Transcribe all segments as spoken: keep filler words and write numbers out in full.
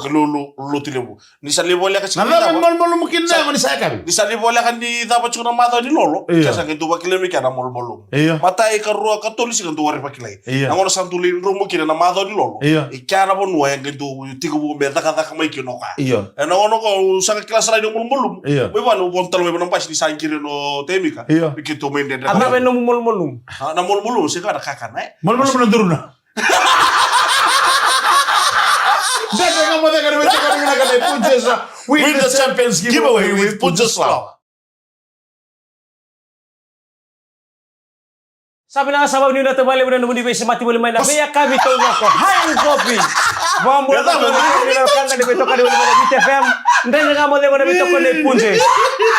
Vukelulu, Lotulevu. Ni sa lai voleka tiko na cava ni malumalumu kina, ni sa yakavi. Ni sa lai voleka ni cava tiko na macawa ni lolo. Io. Ke sa qai dau vakila mai kea na malumalumu. Io. Matai, karua, katolu, sa qai dau warai vakilai. Io. Na gauna sa dau lai dromu kina na macawa ni lolo. Io. I kea na vanua e qai dau tekivu me cakacaka mai kina o koya. Io. E na gauna ko sa qai kila sara ni malumalumu. Io. Mai vale, au vodo tale mai vei na basi ni sa qiri no Temika. Io. Vei keitou mai dredre. A cava e nomu malumalumu? A, na malumalumu, se ka na kakana, e? Malumalumu na duruna. Dredre Ga Mo Cegu, na veitokoni vinaka nei Punjas. Win the Champions Giveaway with Punjas Flour. Sa vinaka, sa vakanuinui vei na nomuni veisemati voli mai na veiyakavi taucoko. Hai Kopi. Vakabula na veitokani voli mai na Viti F M. Dredre Ga Mo Cegu na veitokoni nei Punjas.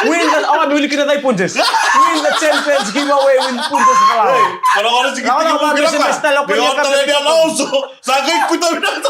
Win the, oh, I'm really gonna die Punjas. Win the Champions Giveaway with Punjas Flour. Hey, kalau orang sikit-sikit mungkin apa? Dia langsung. Sa qai kuta vinaka.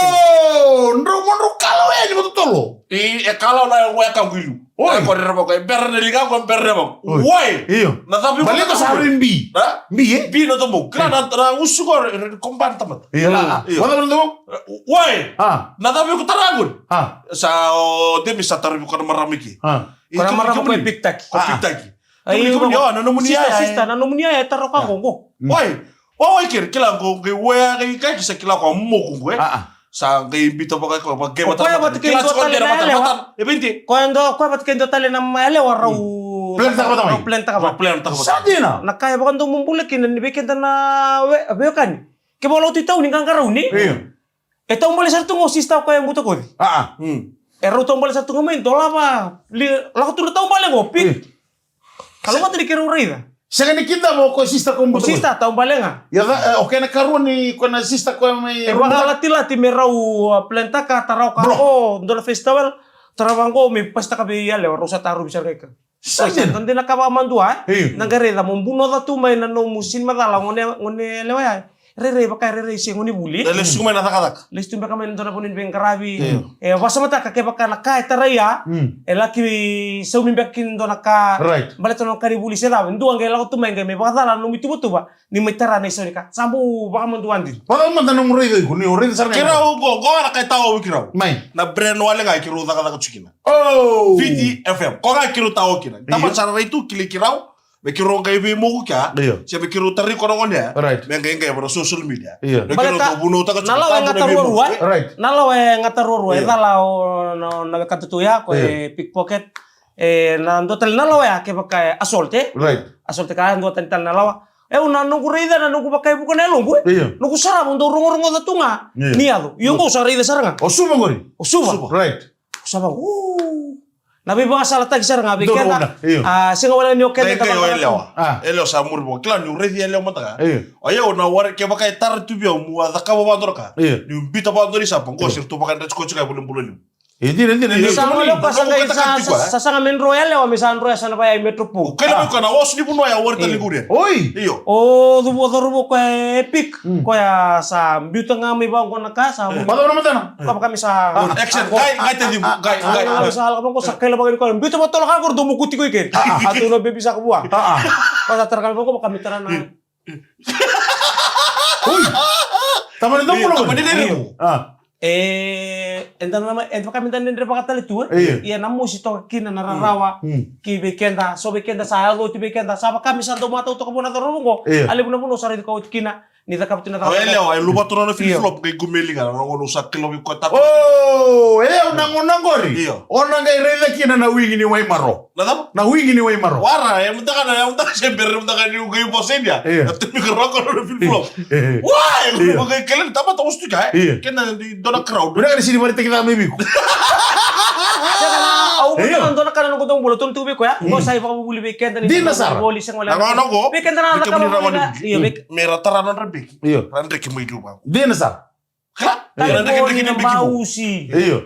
Oh, drau mo drau kalawa yani vakatotolo. E, e kalawa na yago ya ka qu i liu. Oi. E ko rerevako, e bera na ligaqu, e bera na yavaqu. Oi. Wai. Io. Na cava iko... Baleta sa rui bi. Ha? Bi, e? Bi na tomou. Kila na, na usu ko re, re, koba na tamata. Io. Io. Wala na tomou. Wai. Ha. Na cava iko tara qori. Ha. Sa o Demi sa tara iko na marama ke. Ha. Ko na marama ko e piktaki. Ko piktaki. Ai, kemuni, kemuni, o, na nomuni yaya, sister, e. Na nomuni yaya e tara o ka qo, qo. Wai, wai, wai, kere, kila qo, qai wea, qai, qai, kisa kila ko a moku qo, e. Sa qai bita vaka ko, vaka, o koya vata kei dua tale na yalewa. E vei de? Koya dua, koya vata kei dua tale na yalewa rau plan taka vata mai. Rau plan taka vata. Rau plan taka vata. Sa dina. Na ka e vakadomobula kina ni vei keda na we-, veiwekani. Ke vaka lotu i tauni, qaqarauni. Io. E taubale sara tu ga o sister o koya e buta koci. A, a. Hmm. E rau taubale sara tu ga mai, dolava, li, lako tu na taubale qo, pik. Hmm. Kalougata ni keirau raica. Sega ni kidava o koya sister ko buta koci. O sister taubale ga. Ia, e, o kena karua ni ko na sister ko mai. E vakalatilati me rau, a, plan taka, tara o ka qo, dua na festival, tara vaqo me pasitaka vei yalewa, rau sa tarovi sara ga i ka. Sa dina. Sa dina ka vakamadua, e? Io. Na qai raica mo bunoca tu mai na nomu sini macala, gone, gone yalewa ya. Rairai vaka e rairai se gone vuli. E lesu mai na cakacaka. Lesu tu beka mai na dua na vanua ni veiqaravi. Io. E vakasamataka kevaka na ka e tarai ya. Mm. E laki saumi beka kina dua na ka. Right. Baleta na ka ni vuli se cava. Dua qai lako tu mai qai mai vakacala na nomu ituvatuva. Ni mai tara na isau ni ka. Sa bau vakamadua dina. Vaka mada nomu raica iko, ni o raica sara ga. Keirau qo, qo na ka e tawa vei keirau. Mai. Na brand wale ga keirau cakacaka tu kina. Oh! Viti F M. Ko ga keirau tawa kina. Io. Tama sara rai tu, kilai keirau. Me keirau qai veimoku kea. Io. Se me keirau tarai ko na gone ya. Right. Me qai qai vara social media. Io. Me keirau tawa vunautaka tu. Na lawa e gata ruarua, e? Right. Na lawa e gata ruarua. Io. E cala o na, na wekada tu ya, ko e pickpocket. E na dua tale na lawa ya kevaka e assault, e? Right. Assault ka dua tani tale na lawa. E au na noqu raica na noqu vakaivuka na yaloqu, e? Io. Noqu sarava dau rogorogoca tu ga. Io. Ni yaco. Io qo sa raica sara ga. O Suva qori? O Suva. Suva. Right. O Suva, u. Na veivakasalataki sara ga vei keda. Io. A, sega wale ni o keda. Qai, qai o yalewa. A. Yalewa sa muri vaka. Kila niu raici yalewa mada ga. Io. O yau na ware kevaka e tara tu vei au meu a cakava vakadua na ka. Io. Niu bita vakadua ni sapa. Qo sira tu vakayadrati ko tiko e bulabula liu. E dina, dina, dina. Sa mani levu ka sa qai sa, sa saga me dro yalewa me sa dro ya sa na vaya i Metropole. O koya na, koya na oso ni vanua ya wari tale qori. Oi. Io. O cuvu, o cauravou koya e Epic. Mm. Koya sa biuta ga mai vaqo na ka sa. Vata vata matana. Ka vaka me sa. Action. Qai, qai te cimu, qai, qai. Sa lako vaqo sa kaila vaka ni koya. Biuta vata tola ka qori dou mokuti ko i keri. A tu na bebi sa ka vua. Koya sa tara ka vaqo vaka me tara na. Oi. Tamani dou pula. Tamani dou pula. A. E, eda na, eda vaka me da dredre vaka tale tu, e? Io. Ia na mosi toka kina na rarawa, mm, ki vei keda, so vei keda sa yaco oti vei keda, sa vaka me sa dau matau toka vua na cauravou qo. Io. A levu na vanua sa raica ka oti kina, ni cakava tu na cakava. Io, e lewa, e luva tu na flip-flop, qai gumeli ga, na gauna sa kilo vei koya tata. O, e lewa na gauna qori. Io. O na qai raica kina na wing ni waimaro. Na cava? Na wing ni waimaro. Wara, e mudaka na, e mudaka se bere, e mudaka ni uga i vosa India. Io. Na temi ka roko na flip-flop. Io. Wa, e, io, ko kai kele ni tamata ustu ka, e? Io. Kena ni dua na crowd. Ura ka ni sini vari teki caka mai viko. Sega na, au, io, na dua na ka na noqu dau bula, tolu tu viko, ya. Mm. Ko sa i vakavuvuli vei keda ni. Dina sara. Voli sega wale. Na gauna qo. Vei keda na, vei keda na, io, vei. Me ra tara nodra beki. Io. Ra dreki mai luva. Dina sara. Ka? Talevoni na bausi. Io.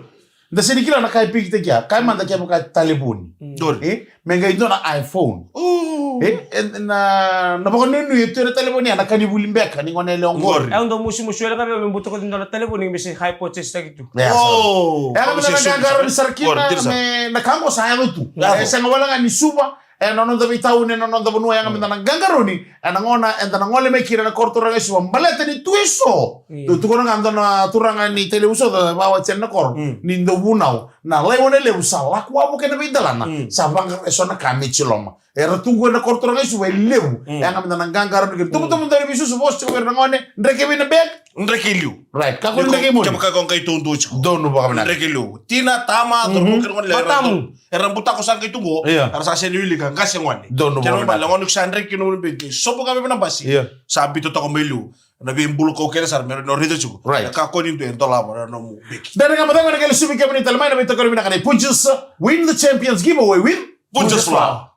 Da sega ni kila na ka e pikitaki ya. Ka e mada kevaka talevoni. Mm. Dori. E? Me qai dua na iPhone. Oh. E? E, na, na vakanuinui e tu ena talevoni ya na ka ni vuli beka ni gone yalewa qori. Qori. E, au dau mosimusi wale ga vei au me butako dua na talevoni me se hypothesis taki tu. Ya, sa. Oh. E, au me na qaqarauni sara kina, qori, dina sara. Me na ka qo sa yaco tu. Yaco. E, sega wale ga ni Suva. E na noda veitauni, e na noda vanua, yaga me da na qaqarauni, e na gauna eda na gole mai kina na koro turaga e Suva, baleta ni tu e so. Mm. Dau tukuna ga dua na turaga ni Tailevu South, e vakawati yani na koro, mm, ni dau vunau. Na laione levu sa lako wavoki ena veidelana, mm, sa vaqara e so na ka me jiloma. Era tu qo ena koro turaga e Suva e levu, mm, yaga me da na qaqarauni kina. Mm. Tubutubu dau ni veisusu, vosa tiko vei ira na gone, dreke vei na bag. Dreke i liu. Right, kakua ni dreke i muri. Kevaka o qai taudua tiko. Donu vakavinaka. Dreke i liu. Tina, tama, mhm, toro kina gone, era, matamu, era butako sa qai tu qo. Io. Era sa sega ni wilika, qase gone. Donu vakavinaka. Kena ibalebale, gone ko sa dreke kina gone beki, sobu ka vei na basi. Io. Sa biuta toka mai liu. Na veibulu kau kece sara, me ra no raica tiko. Right. Na kakua ni dua e dolava na nomu beki. Dere ga mada ga na qai lesuvi kemuni tale mai na veitokoni vinaka nei Punjas. Win the Champions Giveaway with Punjas Flour.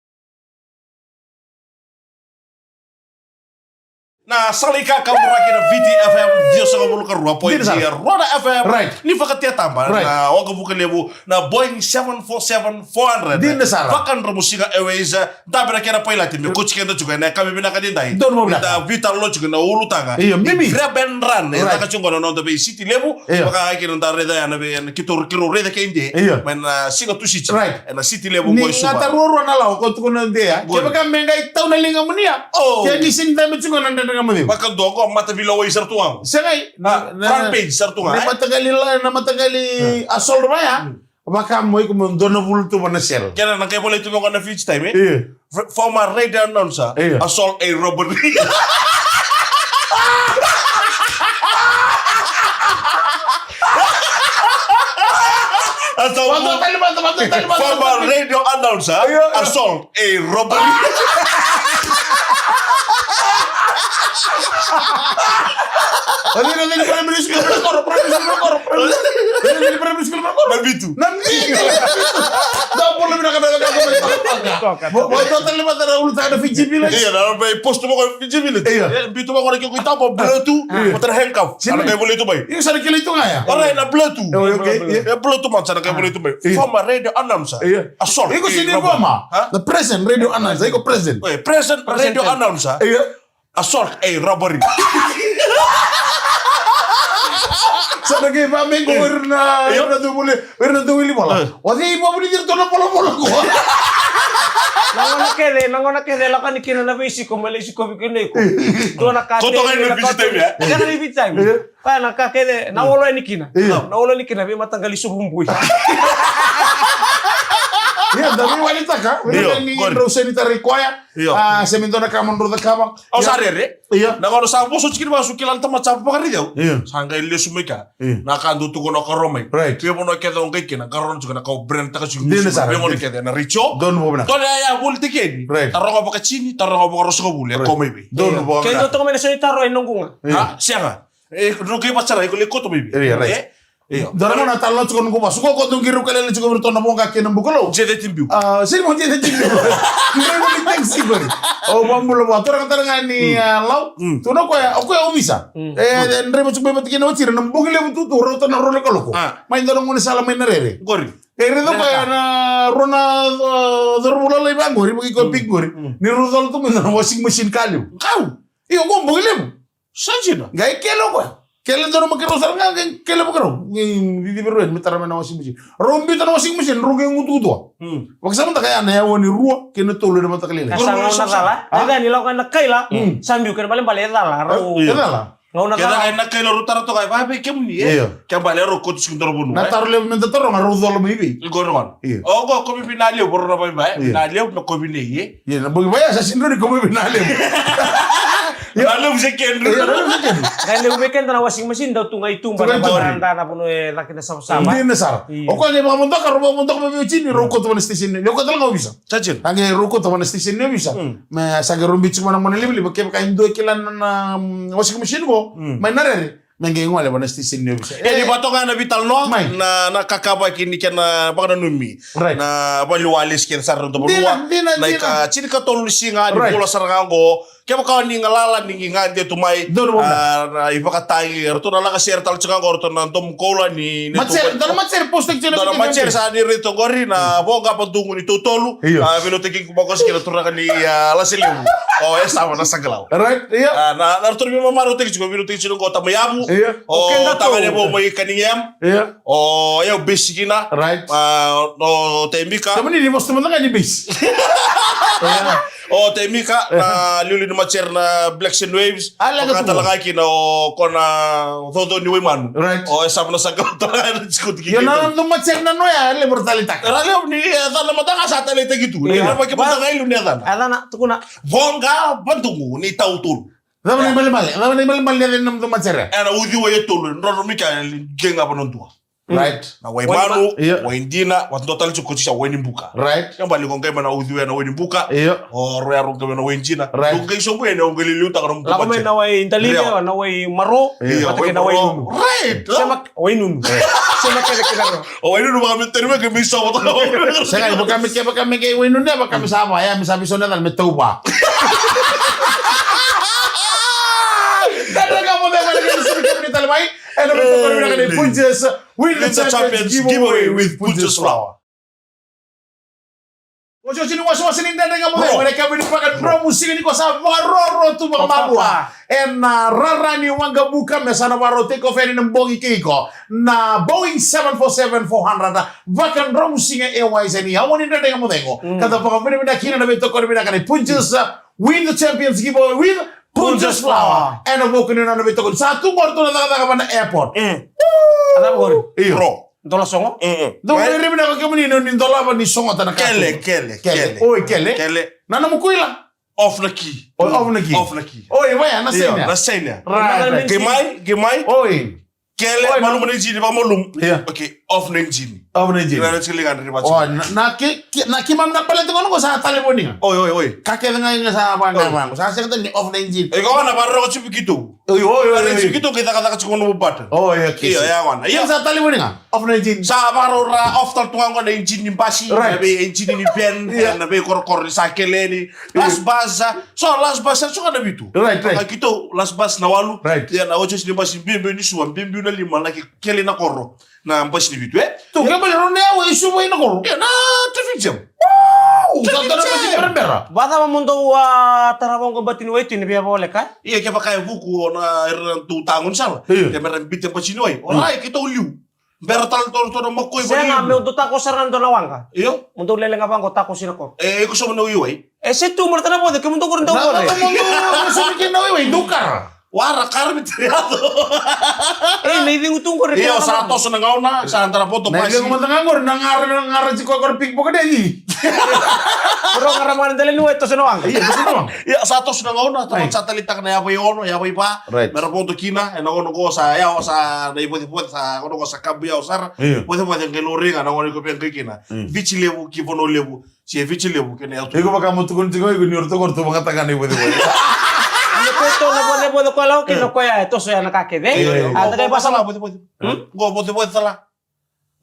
Na sala i kakaburaki na Viti F M, ciwasagavulu ka rua point rua na F M. Right. Ni vakatetaba, right, na waqavuka levu, na Boeing seven four seven four hundred. Dina sara. Vakadromusiga Airways, dabe na kena pailate, me koti keda tiko ena yakavi vinaka ni dai. Donu vakavinaka. Da veitalanoa tiko na ulutaga. Io, Mimi. Grab and run. Right. E caka tiko na noda vei City Levu. Io. Vaka kina da raica ya na vei, na keitou, keirau raica kei De. Io. Mai na siga Tusiti. Right. Ena City Levu qo e Suva. Ni gata ruarua na lawa ko tukuna De ya. Qori. Kevaka me qai tau na ligamuni ya. Oh. Ke ni sini dabe tiko na dredre ga mo ceu. Vakadua qo mataveilewai sara tu ga. Segai. Ah, na, na, front page sara tu ga, na, eh? Mataqali la, na mataqali, eh, assault vaya. Mm. Vaka mo iko mo dua na vula tu va na sel. Kena na qai volai tu vaqo na Fiji Time, eh? Io. F-, former radio announcer. Io. Assault a robbery. Assault. Vata tale, vata, vata tale, vata tale. Former radio announcer. Io. Assault a robbery. Io, io. Primary school, primary school, primary school, primary school. Primary school, primary school. Na vitu. Na vitu. Dou bula vinaka, vinaka, vinaka, vinaka. Mo, mo, mo, tale mada na ulutaga na Fiji Village. Io, na bai post mo ko Fiji Village. Io. Io, biu tu mo ko na kiko i tapa, blow tu, io, mo tara handcuff. Sini. Sa na qai volai tu mai. Io, sa na kilai tu ga ya. Alright, na blow tu. Io, okay, io. Io, blow tu, man, sa na qai volai tu mai. Io. Former radio announcer. Io. Assault. Iko sini, io, vama. Ha? The present radio announcer. Iko present. Oi, present radio announcer. Io. Assault a robbery. Sa na qai vamego, io, o ira na, io, o ira na dau vuli, o ira na dau wili vola. Io. O cei e vavuni iratou na volavola qo? Na gauna kece, na gauna kece, lako yani kina na veisiko, mai lai sikovi kina iko. Dua na ka. Koto kece, ga na Fiji Time, eh? Kece na Fiji Time. Io. Koya na ka kece, na olo yani kina. Io. Na olo yani kina, veimataqali sovu bui. Io, da veiwalitaka, io, vei ni qori. Drau seni tarai koya. Io. Ah, se me dua na ka mo drau cakava. Au sa rere. Io. Na gauna sa vosa tiko kina vakasu kila na tamata sa vakaraici au. Io. Sa qai lesu mai ka. Io. Na ka dau tukuna o Karo mai. Right. Veivanua kece o qai kina, qarauna tiko na ka au brand taka tiko. Dina sara. Veigauna kece na retio. Donu vakavinaka. Donu ya, ya, volitaki yani. Right. Taroga vakatini, taroga vakarosagavulu, e, right, kau mai vei. Donu vakavinaka. Ke dua toka mai na so ni taro e noqu ga. Io. Ha? Sega. E, no qai vata sara, iko lai koto mai vei. Io, right. E? Io. Dua na gauna talanoa tiko noqu vasu, ko koto qiri rau kalele tiko vei ratou na voqa kei na bukalou. J thirteen biu. Ah, sini mo J thirteen biu. Qai voli taxi qori. Au vabula vua, turaga tale ga ni, ah, Lau. Mm. Tukuna o koya, o koya ovisa. Mm. E, e, draiva tiko mai vata kei na wati ira, na bogi levu tutu, rauta na rua na kaloko. Ah. Mai dua na gaunisala mai Narere. Qori. E raica o koya na rua na, ah, cauravou lalai vaqori, vaki koya pink qori. Mm. Ni rau cola tu mai na washing machine ka levu. Kau. Io, qo bogi levu. Sa dina. Qai kele o koya. Kele dua na makarau sara ga, qai kele makarau. Qai cicivi rau yani me tara mai na washing machine. Rau biuta na washing machine, rau qai gutugutua. Hmm. Vakasamataka ya na aua ni rua kei na tolu ena mataka lailai. Sa gauna cala. Ah? E cani lako na kaila. Hmm. Sa biu kena balebale e cala. Rau. E cala. Keda kai na kai na rau tara toka e vavei kemuni e. Io. Ke bale rau koti siki doro vanua. Na taro levu me da taro ga rau cola mai vei. Io. O ko kovi vinalevu rau na vavei. Io. Vinalevu na kovi nei e. Io, na bogi vaya sa sindro ni kovi vinalevu. Io. Na levu se kendru. Io, na levu se kendru. Kai levu me kenda na washing machine dau tu ga i tuba na bari. Da na vunu e caki na savasava. Dina sara. Io. O koya qai vakamodoka rau vakamodoka mai vei o Jini rau koto vana station ni o koto laga ovisa. Sa Jini. A qai rau koto vana station ni ovisa. Me sa qai rau bici mana mona livaliva kevaka e dua e kila na washing machine ko mai na rere. Me qai gole vana station ni ovisa. E ni vatoga na vital no mai na na kakavaki ni kena vakananumi. Right. Na valiwale si kena sara na domo lua. Dina dina. Na ika tini ka tolu ni siga ni vula sara ga oqo. Kevaka ni galala ni gade tu mai. Donu vona. Na ivakatagi eratou na laga sere tale tiko oqo eratou na domo koula ni. Matsere donu matsere posta kina donu matsere sa ni rito oqori na voqa padugu ni totolu. Io. Vilo teki Makosi kei na turaga ni Lasi Levu. O e sava na saqalau. Right, io. Na ratou ni mamaru teki tiko vilo teki tiko qo tama yavu. Io. O tama ni vo mai kanigem. Io. O yau base kina. Right. O Temika. Tama ni ni vosa mada ga ni base. O Temika na liuli ni matsere na Blacks and Waves. Ala ka tala ga kina o kona coco ni waimanu. Right. O e sava na saqalau tala ga na tiko tiki. Io na na matsere na noya levu talitaka. Era levu ni e cana mada ga sa taleitaki tu. Io. Era vaki mada ga ilu ni e cana. E cana tukuna. Voqa vadugu ni tautolu. Cava na imalimali, cava na imalimali ni yaca ni nomudou matsere? E na uciwai e tolu, e drodro mika e qai ga vanadua. Right. Na wai manu, wai dina, wai dina, wai dina tale tiko kotisa wai ni buka. Right. Ke bali ko qai mai na uciwai na wai ni buka. Io. O roya ro qai mai na wai dina. Right. Ko qai sobu e na o qai liliutaka na muka matsere. Lako mai na wai dalime, na wai maro, vata kei na wai nunu. Right. Sema Wainunu. Sema kele kele ro. O wainunu vaka me teri me ke me sova toka. Sega ni vaka me ke vaka me ke wainunu ne vaka me sava ya me savi sona dal me tauva. Dada ka mo me vale ke sumi ke me tale mai. Ena me tokoni na kani punches. Win the champions giveaway with punches flour. Osi osi ni wasi wasi ni dada ga mo dai wale ka vini vaka dromu siga ni ko sa vakaroro tu vakamalua. Ena rara ni waqavuka me sa na vakarau take off ena bogi keiko na Boeing seven four seven four hundred. Vakadromu siga e waisani aua ni dada ga mo cego. Ka da vakavinavinaka kina na veitokoni vinaka ni Punjas. Win the champions giveaway with Punjas flour. Ena vuku ni nona veitokoni sa tu qori tu na cakacaka vana airport. Io. Dola sogo? Dou rairai vinaka kemuni ni dolava ni sogota na kele, kele, kele. Oi, kele. Kele. Na nomu kuila? Off na key. Oi, off na key. Off na key. Oi, vaya, na saina. Na saina. Right. Ke mai, ke mai. Oi. Kele, malumu na injini, vakamalumu. Okay, off na injini. Off na injini. Na injini liga na riva. Oi, na ke, na keimami na baleta kono ko sa talevoni ga. Oi, oi, oi. Ka kece ga sa vanga vango. Sa sega tale ni off na injini. Iko na varoko tipu kitu. Oi, oi, oi, oi. Keitou kei cakacaka tiko na nomu button. Oi, okay. Io, ya gona. Io, sa talevoni ga. Off na engine. Sa vakarau ra off tale tu ga gona engine ni basi, na vei engine ni van, na vei korokoro ni sa kele ni. Las bus, so las bus, so ga na vitu. Right, right. Keitou las bus na walu. Right. Ia na ojoji ni basi biubiu ni sua, biubiu na lima, na ke kele na koro. Na basi ni vitu, e? Tu ke bale rau na yawa e suva ina koro. Ia na traffic jam. Wow! Sa tara basi berabera. Vacava mo dou a tara vaqo bati ni waitui ni via voleka? Ia kevaka e vuku o na era tu tago ni sala. Ia. Ke mera bite basi ni wai. O rai keitou liu. Bera tale toro toro makoi vali. Sega meu dou tako sara na dou na waqa. Io. Mo dou lelega vaqo tako sina koro. E iko soma na waiwai. E se tu mara tana voce ke mo dou koro dou voce. Na mo dou soma kina waiwai dou kara. Wara kara me tere yaco. E na icegu tu qori. Io sa toso na gauna sa dara voto basi. Na icegu mada ga qori na gara na gara tiko qori pickpocket e i. Qori gara mada dela ni wai toso na waqa. Io toso na waqa. Io sa toso na gauna sa talitaka na yava i ono yava i va. Right. Mera voto kina e na gauna qo sa yawa sa na ivocevoce sa gauna qo sa kabu yawa sara. Io. Vocevoce qai lori ga na gauna iko via qai kina. Viti levu ki Vanua Levu. Se Viti Levu kei na yatu. Iko vaka mo tukuni tiko iko ni o ratou qori tu vakatakana i vocevoce. Io koya e toso ya na ka kece. Io, io. A da qai vasa na vocevoce. Qo vocevoce sala.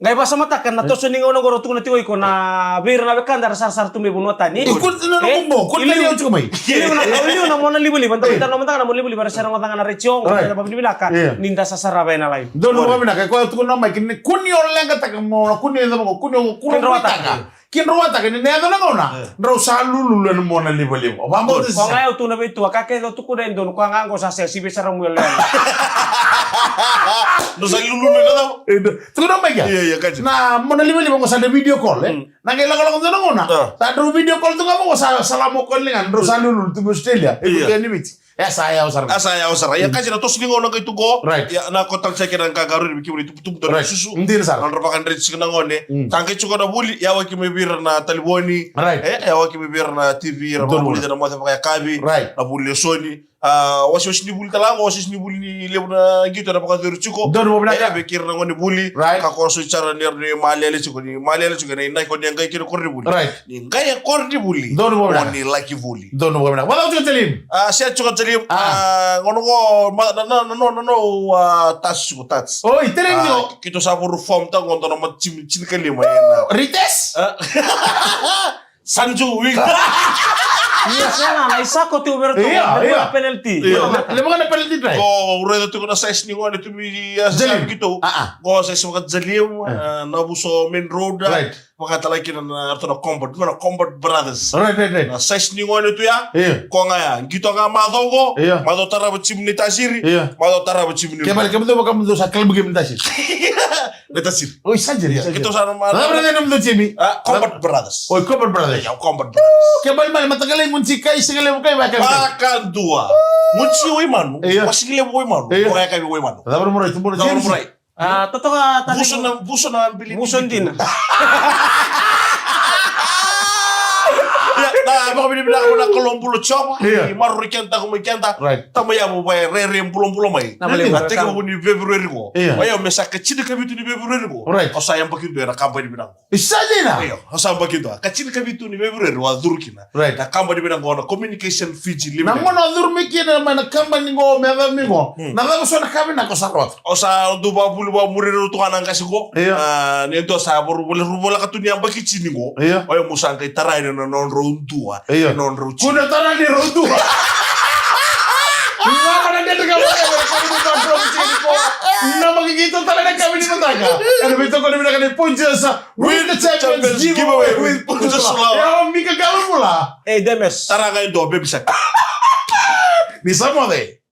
Qai vasa mataka na toso ni gauna qo ra tukuna tiko iko na vei ira na wekada ra sarasara tu mai vanua tani. Iko na nomu bo, ko ni au tiko mai. Liu na mona livaliva, da na mona livaliva ra sera mada ga na retio, qo da vavinavinaka ni da sasara vei na lai. Donu vavinavinaka, ko tukuna mai kini kuni o leqataka mo kuni o leqataka mo kuni o kuro vataka. Kidro wataka ni na yaco na gauna drau sa lululu ena mona livaliva. Vabauta sisa. Koya ga au tukuna vei tua ka kece au tukuna e donu koya ga qo sa sega si vei sara mu yaloyalo. Drau sa lululu ena cava? Tukuna mai kea. Ia ia kaji. Na mona livaliva qo sa na video call e. Na qai lakolako dua na gauna sa drau video call tu ga vaqo sa salamo call ga drau sa lululu tu mai Australia. Ia. Ni Viti. E sa yawa sara. A sa yawa sara. Ia, mm, kaji na toso ni gauna qai tu qo. Right. Ia, na ko tale sake na qaqaruri me kemuni tuputupu donu susu. Ndina sara. Na dra vakaredreti sika na gone. Mm. Sa qai tiko na vuli, yawa ki mai vei ira na talivoni. Right. E, yawa ki mai vei ira na T V, ira vakavulica na moce vakayakavi. Right. Na vuli lesoni. A, wasewase ni vuli tale ga qo, wasewase ni vuli ni levu na qito na vakacuru tiko. Donu mo vinaka. E, vei kira na gone vuli. Right. Ka ko sui sara ni, ni malele tiko, ni malele tiko, ni nai ko ni qai kina kori ni vuli. Right. Ni qai e kori ni vuli. Donu mo vinaka. Ni laki vuli. Donu mo vinaka. Wala tiko talim. A, se tiko talim. A, gona qo, ma, na, na, na, na, na, a, tas tiko tas. Oi, talim tiko. Kito sa vuru form ta gona na ma tim, tim kalima. Rites? Sanju wing. Ia sega, na isako tu vero tu. Ia, ia. Penalty. Ia. Leva ga na penalty try. Ko ureda tu na size ni gone tu mi ya sa kito. Ko size vaka Jalim, na vuso main road. Right. Vaka tala kina na rato na combat, na combat brothers. Right, right, right. Na size ni gone tu ya. Ia. Ko ga ya, kito ga maco qo. Ia. Maco tarava tim ni tasiri. Ia. Maco tarava tim ni. Kebal kebal vaka maco sa kalbu kim ni tasiri. Letasiri. Oi, sajiri. Keitou sa na ma. Na brother na mdo Jimmy. A, Combat Brothers. Oi, Combat Brothers. Ia, Combat Brothers. Ke bali mali matakale ngunsi kai sigale kai vaka. Vakadua. Ngunsi Waimanu. Ia. Wasigale Waimanu. Ia. Waka kai Waimanu. Cava na murai, tu murai. Cava na murai. A, totoka tani. Vuso na, vuso na bili. Vuso dina. Ia, na, vakavinavinaka na Kalou bula Jiova. Ia. Ni maroroi keda, ko mai keda. Right. Tama ya mo vai rere bulabula mai. Na vale. Na tekivu ni February qo. Io. Oya me sa ka tini ka vitu ni February qo. Right. O sa yabaki dua ena kabani vinaka qo. Isa dina. Io, o sa yabaki dua. Ka tini ka vitu ni February o a curu kina. Right. Na kabani vinaka qo na Communication Fiji Limited. Na gauna o curu mai kina mai na kabani qo me yacavi mai qo. Hmm. Na cava so na ka vinaka o sa rawata? O sa dau vakavuli vakamuri rau tu ga na qase qo. Io. A, ni dua sa varu vole ru voleka tu ni yabaki tini qo. Io. Oya mo sa qai tara ina na nodrau dua. Io. Nodrau tini. Kuna tara ni rau dua. Lava na dede ka vaka na kami ni patron tini qo. Na makikito tale na kami ni mataka. Ena veitokoni vinaka ni Punjas. Win the Champions Giveaway with Punjas Sulawa. Io, Mika Kalabula. Ei, Demes. Tara ga e dua, baby shark. Ni sa moce.